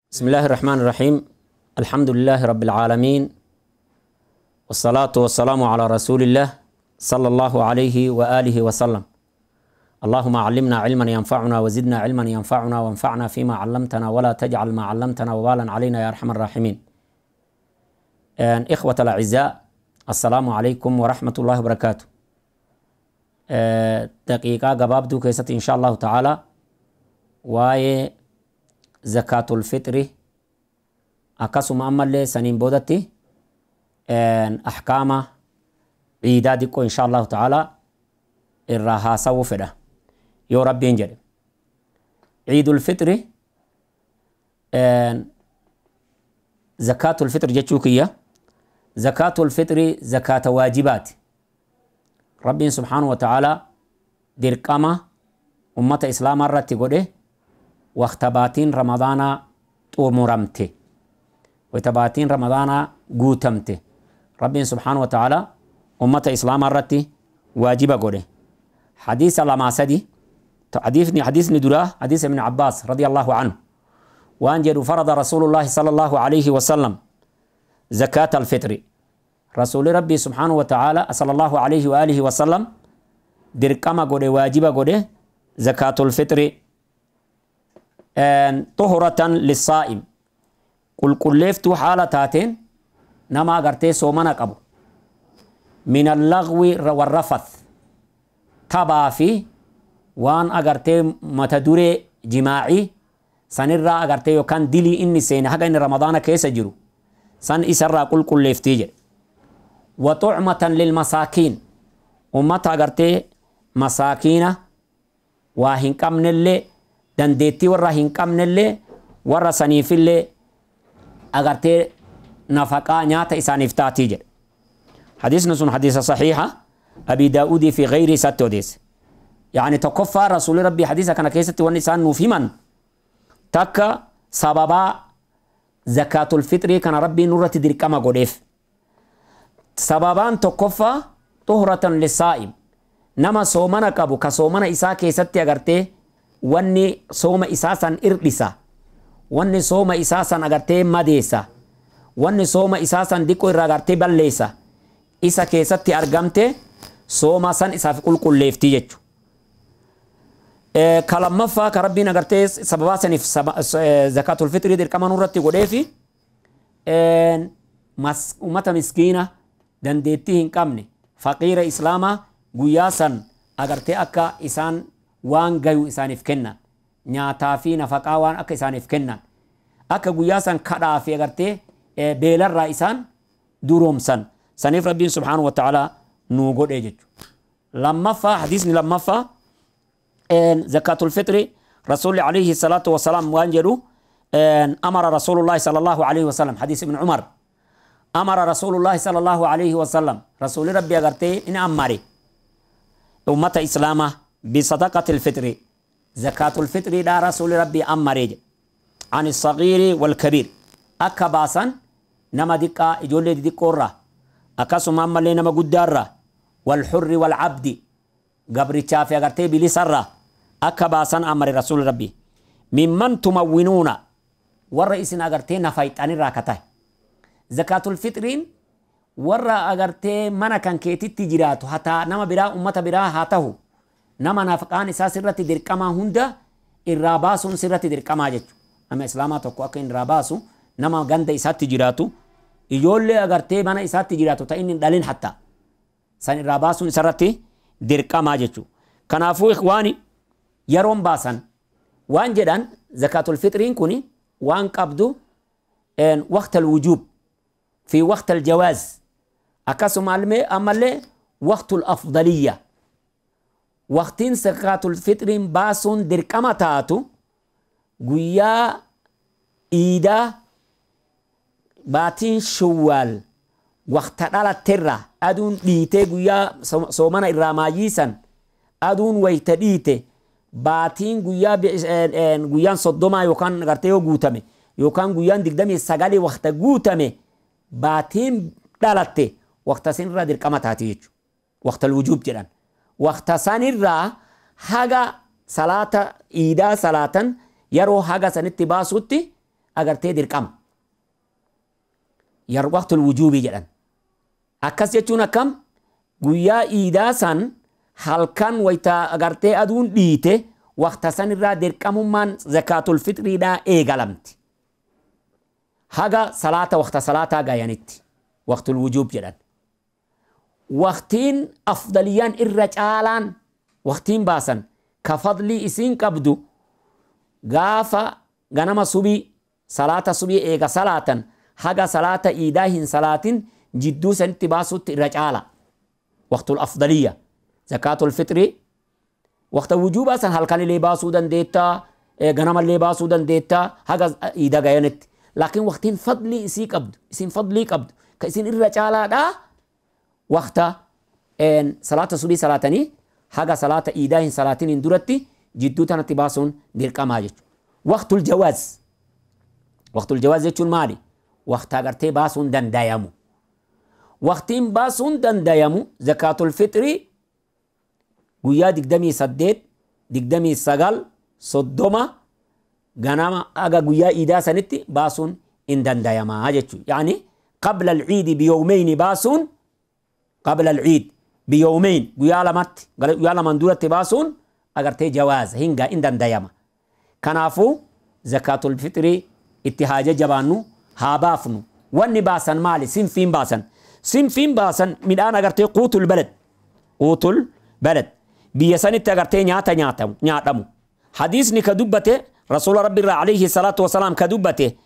بسم الله الرحمن الرحيم. الحمد لله رب العالمين، والصلاة والسلام على رسول الله صلى الله عليه وآله وسلم. اللهم علمنا علما ينفعنا وزدنا علما ينفعنا وانفعنا فيما علمتنا ولا تجعل ما علمتنا وبالا علينا يا أرحم الراحمين. إخوة الأعزاء، السلام عليكم ورحمة الله وبركاته. دقيقة قبابدو كيست إن شاء الله تعالى واي زكاة الفطر akkasuma ammallee saniin boodatti ahkaama ciidaa diqqoo insha Allahu ta'ala irraa haasawuu fedha yoo Rabbiin jedhe. Ciidul fixri, zakaatul fixri jechuu kiyya, zakaatul fixri zakaata waajibaati. Rabbiin subhaanahu wa ta'ala dirqama ummata islaamaa irratti godhe waqta baatiin ramadaanaa xumuramte, wayta baatiin ramadaanaa guutamte, Rabbiin subhaanahu wa ta'ala ummata islaamaa irratti waajiba godhe. Hadiisa lamaa sadi. Hadiisni duraa hadiisa Ibn Abbaas radiyallahu anhu waan jedhu: farada rasuulullaahi sallallahu alayhi wasallam zakaata alfixri. Rasuuli Rabbii subhaanahu wa ta'ala sallallahu alayhi wa alihi wasallam dirqama godhe, waajiba godhe zakaatul fixri, tuhuratan lissaa'im, qulqulleeftuu haala taateen nama agartee soomana qabu, min allagwi warrafath, taphaa fi waan agartee mata duree jimaacii sanirraa agartee yookaan dilii inni seene haga inni ramadaana keessa jiru san isarraa qulqulleeftii jedhe. Wa tucmatan lilmasaakiin, ummata agartee masaakiina waa hin qabnellee, dandeettii warra hin qabnellee, warra saniifillee agartee nafaqaa nyaata isaaniif taatii jedhe. Hadiisni sun hadiisa saxiixa, Abi Daa'uudii fi gayrii isaatti odeesse. Yani tokkoffaa rasuulli Rabbii hadiisa kana keessatti wanni isaan nuuf himan takka sababaa zakaatul fixrii kana Rabbiin nurratti dirqama godheef. Sababaan tokkoffaa xuhratan lissaa'im, nama soomana qabu ka soomana isaa keessatti agartee wanni sooma isaa san irdhisa, wanni sooma isaa san agartee madeessa, wanni sooma isaa san diqqoo irraa agartee balleessa isa keessatti argamte, sooma san isaaf qulqulleeftii jechu. Ka lammaffaa ka Rabbiin agartee sababaa saniif zakaatul fixrii dirqama nurratti godheefi ummata miskiina dandeettii hin qabne, faqiira islaamaa, guyyaa san agartee akka isaan waan gayu isaaniif kennan, nyaataa fi nafaqaa waan akka isaaniif kennan, akka guyyaa san kadhaa fi agartee beelarraa isaan duroomsan saniif Rabbiin subhaanahu wa ta'ala nuu godhe jechuudha. Lammaffaa, hadiisni lammaffaa zakaatul fixri, rasuulli alayhi salaatu wasalaam waan jedhu: amara rasuulullahi sallallahu alayhi wasallam, hadiis Ibn Umar, amara rasuulullahi sallallahu alayhi wasallam, rasuuli Rabbi agartee in ammare ummata islaamaa bisadaqati alfixri, zakaatul fixri dha rasuuli Rabbi ammare jedhe, an sagiiri walkabiir, akka baasan nama diqqaa, ijoollee xixiqqoorraa, akkasuma ammallee nama guddaarraa, walxurri walcabdi, gabrichaa fi agartee bilisarraa akka baasan amare rasuuli Rabbi, mimman tumawwinuuna, warra isin agartee nafayxanirraa ka tahe. Zakaatul fixriin warra agartee mana kan keetitti jiraatu hataa nama biraa, ummata biraa haa tahu, nama nafaqaan isaa sirratti dirqamaa hunda irraa baasuun sirratti dirqamaa jechu. Nama islaamaa tokko akka inni irraa baasu, nama ganda isaatti jiraatu, ijoollee agartee mana isaatti jiraatu ta inni hin dhalin hatta san irraa baasuun isarratti dirqamaa jechu. Kanaafuu ikhwaani, yeroon baasan waan jedhan, zakaatul fixriin kun waan qabdu waqta alwujuub fi waqta aljawaaz, akkasuma ammallee waqtul afdaliyya. Waqtiin zakaatul fixriin baasuun dirqama taatu guyyaa iidaa baatiin Shawwaal waqta dhalatterra aduun dhiitee, guyyaa soomana irraa maayyiisan aduun wayta dhiite, baatiin guyyaa guyyaan 30 yookaan gartee yoo guutame yookaan guyyaan 29 waqta guutame baatiin dhalatte, waqta sanirraa dirqama taati jechuudha. Waqta wujuub jedhan. Waqta sanirraa haga salaata iidaa salaatan yeroo haga sanitti baasutti. agartee dirqama. Yar waqtul wujuubii jedhan. Akkas jechuun akkam guyyaa iidaa san halkan wayta agartee aduun dhiite waqta san irraa dirqamummaan zakaatul fixriidhaa eegalamti. Haga salaata waqta salaataa gayanitti waqtul wujuub jedhan. Waqtiin afdaliyaan irra caalaan waqtiin baasan ka fadlii isiin qabdu gaafa ganama subii salaata subii eega salaatan haga salaata iidaa hin salaatin jidduu sanitti baasutti irra caala. Waqtul afdaliya zakaatul fixrii waqta wujuubaa san halkanillee baasuu dandeettaa, ganamallee baasuu dandeettaa haga iida gayanitti. Laakiin waqtiin fadlii isii qabdu, isin fadlii qabdu, ka isin irra caalaadhaa waqta salaata subii salaatanii haga salaata iidaa hin salaatiniin duratti jidduu tanatti baasuun dirqamaa jechuudha. Waqtul jawaaz. Waqtul jawaaz jechuun maali? Waqta agartee baasuun dandayamu. Waqtiin baasuun dandayamu zakaatul fixrii guyyaa 28, 29, 30 ganama aga guyyaa iidaa sanitti baasuun hin dandayamaa jechuudha. Yaani qabla al-ciidi biyawmayni baasuun qabla al-ciid biyawmayn guyyaa lamatti guyyaa lamaan duratti baasuun agartee jawaaza hinga hin dandayama. Kanaafuu zakaatul fixrii itti haaja jabaannu haa baafnu. Wanni baasan maali? Sinfiin baasan. Sinfiin baasan midhaan agartee quutul balad. Quutul balad. Biyya sanitti agartee nyaata nyaadhamu. Hadiisni ka dubbate rasuula rabbi irraa alayhi salaatu wasalaam ka dubbate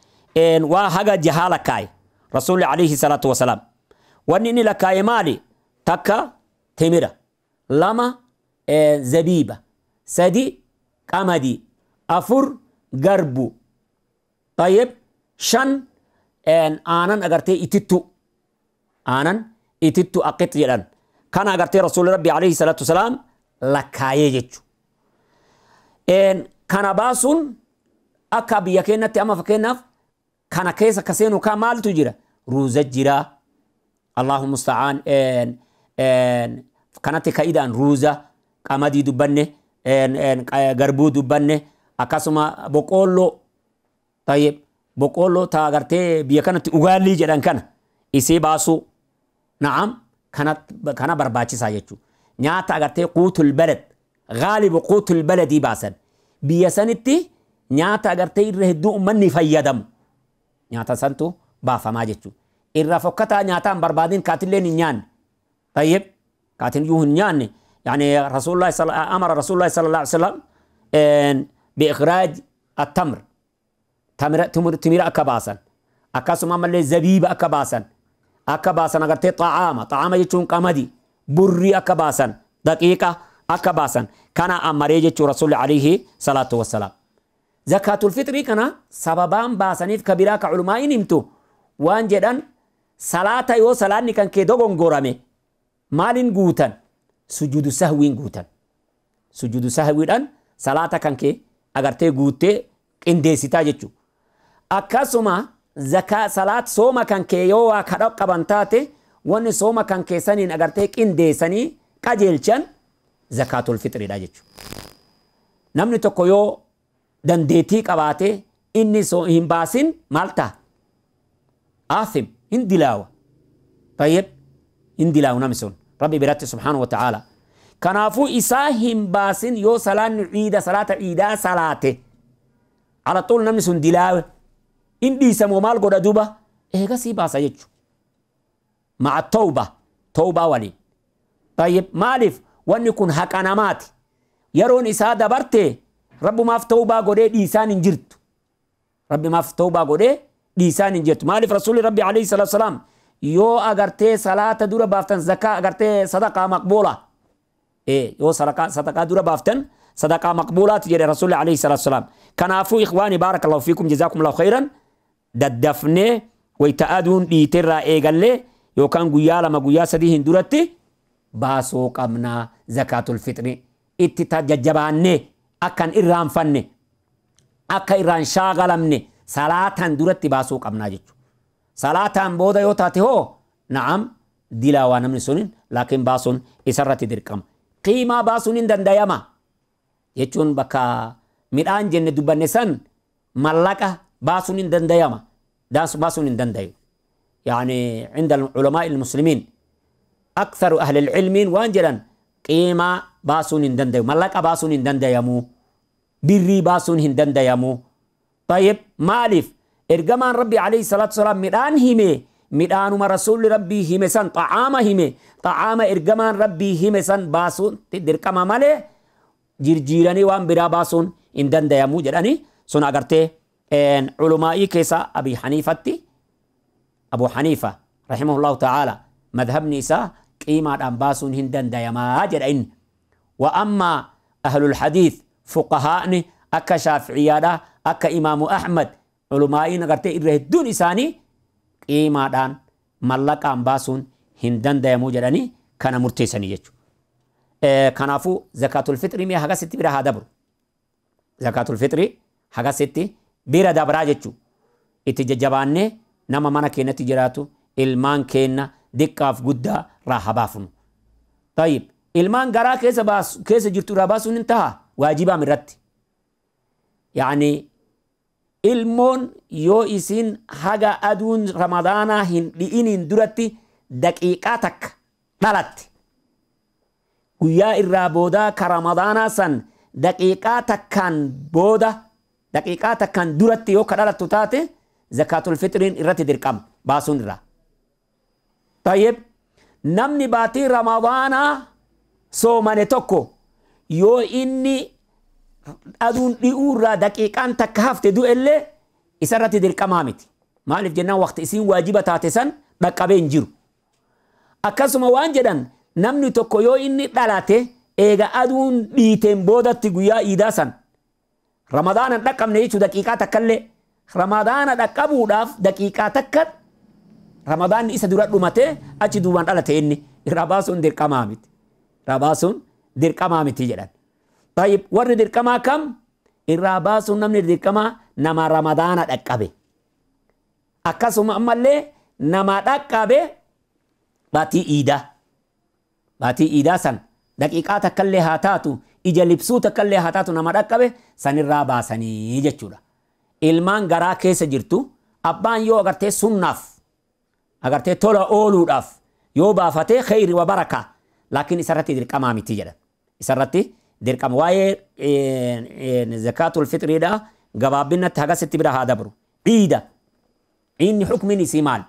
waa haga jahaa lakkaaye rasuulli alayhi salaatu wasalaam. Wanni inni lakkaaye maali? Takka timira, lama zabiiba, sadi qamadii, afur garbu, tayyib shan aanan agartee itittu, aanan itittu aqit jedhan. Kana agartee rasuulli rabbi alayhi salaatu wasalaam lakkaayee jechu. Kana baasuun akka biyya keenyatti amma fakkeenyaaf kana keessa ka seenu kaa maaltu jira? Ruuza jira. Allahu musta'aan kanatti ka'idaan ruuza, qamadii dubbanne, garbuu dubbanne, akkasuma boqqoolloo. Tayyib boqqoolloo taa agartee biyya kanatti ugaallii jedhan kana isii baasuu. Na'am kana barbaachisaa jechuudha. Nyaata agartee quutul balad gaalibu quutul baladii baasan. Biyya sanitti nyaata agartee irra hedduu uummanni fayyadamu. Nyaata santu baafamaa jechuudha. Irra fokkataa nyaataa hin barbaadin kaatilleen hin nyaanne. Tayyib kaatin iyyuu hin nyaanne. Yani Rasuulullah amara Rasuulullah sallallahu alaihi wasallam bi'ikhraaj at-tamr. Timira akka baasan. Akkasuma ammallee zabiiba akka baasan. Akka baasan agartee xaa'aama. Xaa'aama jechuun qamadii. Burrii akka baasan. Daqiiqa akka baasan. Kana ammaree jechuu Rasuulli alayhi salaatu wassalaam. Zakaatul fixrii kana sababaan baasaniif ka biraa ka culumaa'iin himtu waan jedhan salaata yoo salaanni kan kee dogongorame maaliin guutan? Sujuudu sahwiin guutan. Sujuudu sahwiidhaan salaata kan kee agartee guuttee qindeessitaa jechuudha. Akkasuma zakaa salaat sooma kan kee yoo waa kadha qaban taate wanni sooma kan keessaniin agartee qindeessanii qajeelchan zakaatul fixriidha jechuudha. Namni tokko yoo dandeettii qabaate inni hin baasin maal ta'a? Aathim hin dilaawa. Tayyib hin dilaawu namni sun Rabbi biratti subhaanahu wa ta'aala. Kanaafuu isaa hin baasin yoo salaanni ciida salaata ciidaa salaate ala xul namni sun dilaawe in dhiisamoo maal godha duuba? Eegasii baasa jechuudha. Ma'a tawba tawbaa waliin. Tayyib maaliif wanni kun haqa namaati? Yeroon isaa dabarte Rabbumaaf tawbaa godhee dhiisaan hin jirtu. Rabbimaaf tawbaa godhee dhiisaan hin jirtu. Maaliif Rasuulli Rabbi alayhi salaatu wasalaam yoo agartee salaata dura baaftan zakaa agartee sadaqaa maqbuula. Yoo sadaqaa dura baaftan sadaqaa maqbuulaati jedhe Rasuulli alayhi salaatu wasalaam. Kanaafuu ikhwaani baarakallahu fiikum jazaakumullahu khayran daddafnee wayita aduun dhiiterraa eegallee yookaan guyyaa lama guyyaa sadii hin duratti baasuu qabnaa zakaatul fixrii. Itti jajjabaannee akka hin irraanfanne akka irraan shaagalamne salaataan duratti baasuu qabnaa jechuudha. Salaataan booda yoo taate hoo na'am dilaa waa namni sunin laakiin baasuun isarratti dirqama. Qiimaa baasuun hin dandayama jechuun bakka midhaan jenne dubbanne san mallaqa Baasuun hin dandayama. Baasuun hin dandayu. يعني عند العلماء المسلمين أكثر أهل العلم waan jedhan qiimaa baasuun hin dandayu. Mallaqa baasuun hin dandayamu. Birrii baasuun hin dandayamu. طيب maaliif ergamaan Rabbi alayhi salaatu wasalaam midhaan hime, midhaanuma rasuulli Rabbii hime san, xacaama hime, xacaama ergamaan Rabbii hime san baasuun dirqama malee jirjiiranii waan biraa baasuun hin dandayamu jedhanii. Sun agartee culumaa'ii keessa Abi Haniifatti, Abu Haniifa rahimahullahu ta'ala, madhabni isaa qiimaadhaan baasuun hin dandayamaa jedha inni. Wa amma ahlul hadiith, fuqahaa'ni akka Shaaficiyaadha, akka Imaamu Ahmad, culumaa'iin agartee irra hedduun isaanii qiimaadhaan mallaqaan baasuun hin dandayamuu jedhanii kana murteessanii jechuudha. Kanaafuu zakaatul fixrii mi'a hagasitti bira haa dabru. Zakaatul fixrii hagasitti bira dabraa jechuudha. Itti jajjabaannee nama mana keenyatti jiraatu, ilmaan keenya diqqaaf guddaa irraa haa baafnu. Tayyib, ilmaan garaa keessa jirtu irraa baasuun hin taha waajibaam irratti. Yaani ilmoon yoo isin haga aduun Ramadaanaa hin dhi'iniin duratti daqiiqaa takka dhalatte, guyyaa irraa boodaa ka Ramadaanaa san daqiiqaa takkaan booda, daqiiqaa takkaan duratti yoo ka dhalattu taate, zakaatul fixriin irratti dirqama baasuun irraa. Tayyib, namni baatii Ramadaanaa soomane tokko yoo inni aduun dhi'uu irraa daqiiqaan takka hafte du'ellee isarratti dirqamaa miti. Maaliif jennaan waqti isiin waajiba taate san dhaqqabee hin jiru. Akkasuma waan jedhan, namni tokko yoo inni dhalate eega aduun dhiiteen boodatti guyyaa iidaa san Ramadaana hin dhaqqabne jechuu, daqiiqaa takkallee Ramadaana dhaqqabuudhaaf daqiiqaa takka Ramadaanni isa dura dhumatee achi duubaan dhalate, inni irraa baasuun dirqamaa miti. Irraa baasuun dirqamaa miti jedhan. Tayyib, warri dirqamaa kam irraa baasuun? Namni dirqamaa nama Ramadaana dhaqqabe. Akkasuma ammallee nama dhaqqabe baatii iidaa. Baatii iidaa san daqiiqaa takkallee haa taatu, ija libsuu takkallee haa taatu, nama dhaqqabe sanirraa baasanii jechuudha. Ilmaan garaa keessa jirtu abbaan yoo agartee sunnaaf agartee tola ooluudhaaf yoo baafatee kheyri wa barakaa, laakiin isarratti dirqamaa miti jedhan. Isarratti dirqama. Waa'ee zakaatul fixriidha gabaabbinatti hagasitti bira haa dabru. Ciida. Ciidni xukmiin isii maal?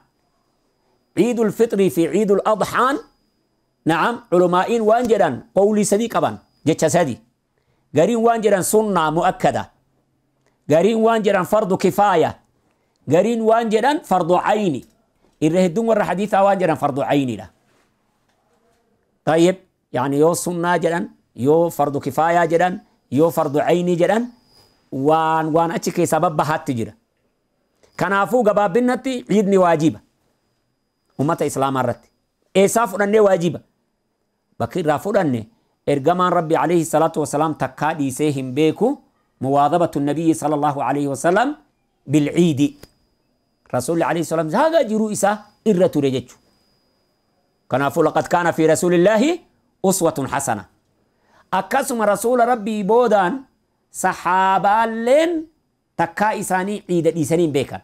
Ciidul fixrii fi ciidul adxaan, na'am, culumaa'iin waan jedhan qowlii sadii qaban, jecha sadi. Gariin waan jedhan sunnaa mu'akkada. Gariin waan jedhan fardu kifaaya. Gariin waan jedhan fardu cayni. Irra hedduun warra hadiisaa waan jedhan fardu cayniidha. طيب يعني yoo sunnaa jedhan, yoo fardu kifaayaa jedhan, yoo fardu caynii jedhan, waan achi keessaa babbahaatti jira. Kanaafuu gabaabbinatti ciidni waajiba ummata Islaamaa irratti. Eessaa fudhannee waajiba? Bakki irraa fudhanne, ergamaan Rabbi alayhi salaatu wasalaam takkaa dhiisee hin beeku. Muwaadabatu nabiyyi sallallahu alayhi wasalam bilciidi. Rasuulli alayhi salaam haga jiruu isaa irra ture jechu. Kanaafuu laqad kaana fi rasuulillaahi uswatun hasana. Akkasuma rasuula Rabbii boodaan saxaabaalleen takkaa isaanii ciida dhiisanii hin beekan.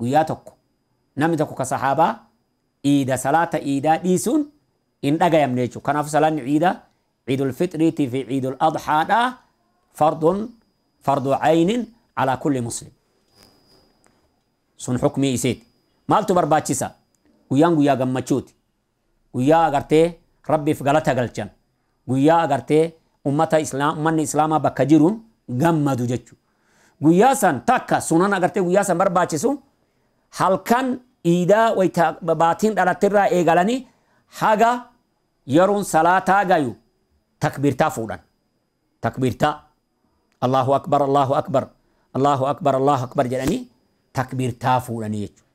Guyyaa tokko namni tokko ka saxaabaa iida salaata iidaa dhiisuun hin dhagayamne jechuudha. Kanaafuu salaanni ciida, ciidul fixriitii fi ciidul adxaadhaa, fardun fardu caynin calaa kulli muslim. Sun xukmii isiiti. Maaltu barbaachisa? Guyyaan guyyaa gammachuuti. Guyyaa agartee Rabbiif galata galchan. Guyyaa agartee ummata islaam, ummanni Islaamaa bakka jiruun gammadu jechuudha. Guyyaa san takka sunan agartee guyyaa san barbaachisu, halkan iidaa wayta baatiin dhalattirraa eegalanii haga yeroon salaataa gayu takbiirtaa fuudhan. Takbiirtaa Allahu akbar, Allahu akbar, Allahu akbar, Allahu akbar jedhanii takbiirtaa fuudhanii jechuudha.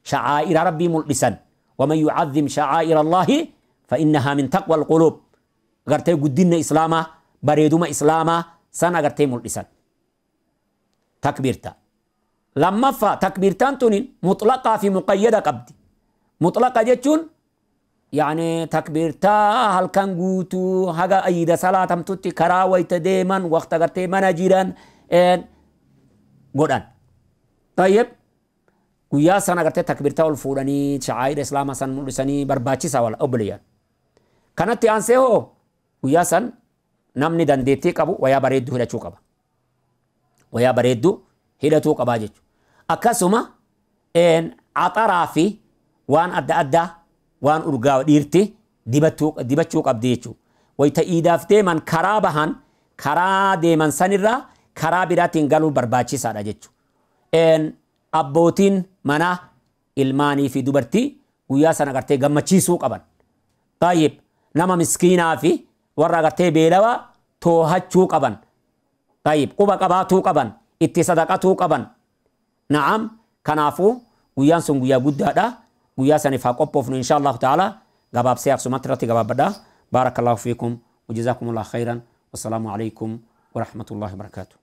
Shacaa'ira Rabbii mul'isan. ومن يعظم شعائر الله فإنها من تقوى القلوب. Agartee guddinna Islaamaa, bareeduma Islaamaa san agartee mul'isan. Takbiirtaa. Lammaffaa, takbiirtaan tuni mutlaqaa fi muqayyada qabdi. Mutlaqa jechuun yani takbiirtaa halkan guutuu haga ayida salaatamtutti, karaa wayta deeman, waqta agartee mana jiran, Godhan. Tayyib guyyaa san agartee takbiirtaa ol fuudhanii shacaa'ira islaamaa san mul'isanii barbaachisaa wala obboleeyyan. Kanatti aansee hoo guyyaa san namni dandeettii qabu wayaa bareedduu hidhachuu qaba. Wayaa bareedduu hidhatuu qabaa jechuudha. Akkasuma axaraa fi waan adda addaa waan urgaa dhiirti dibachuu qabdi jechuudha. Wayita iidaaf deeman karaa bahan karaa deeman sanirraa karaa biraatiin galuu barbaachisaadha jechuudha. Abbootiin manaa ilmaanii fi dubartii guyyaa sana agartee gammachiisuu qaban. Tayyib nama miskiinaa fi warra agartee beelawaa toohachuu qaban. Tayyib quba qabaatuu qaban itti sadaqatuu qaban. Na'am kanaafuu guyyaan sun guyyaa guddaadha. Guyyaa saniif haa qophoofnu insha Allahu ta'ala gabaabsee aksumatti irratti gabaabbadha. Baarakallahu fiikum wajazakumullahu khayran. Wassalaamu alaikum warahmatullahi wabarakaatuh.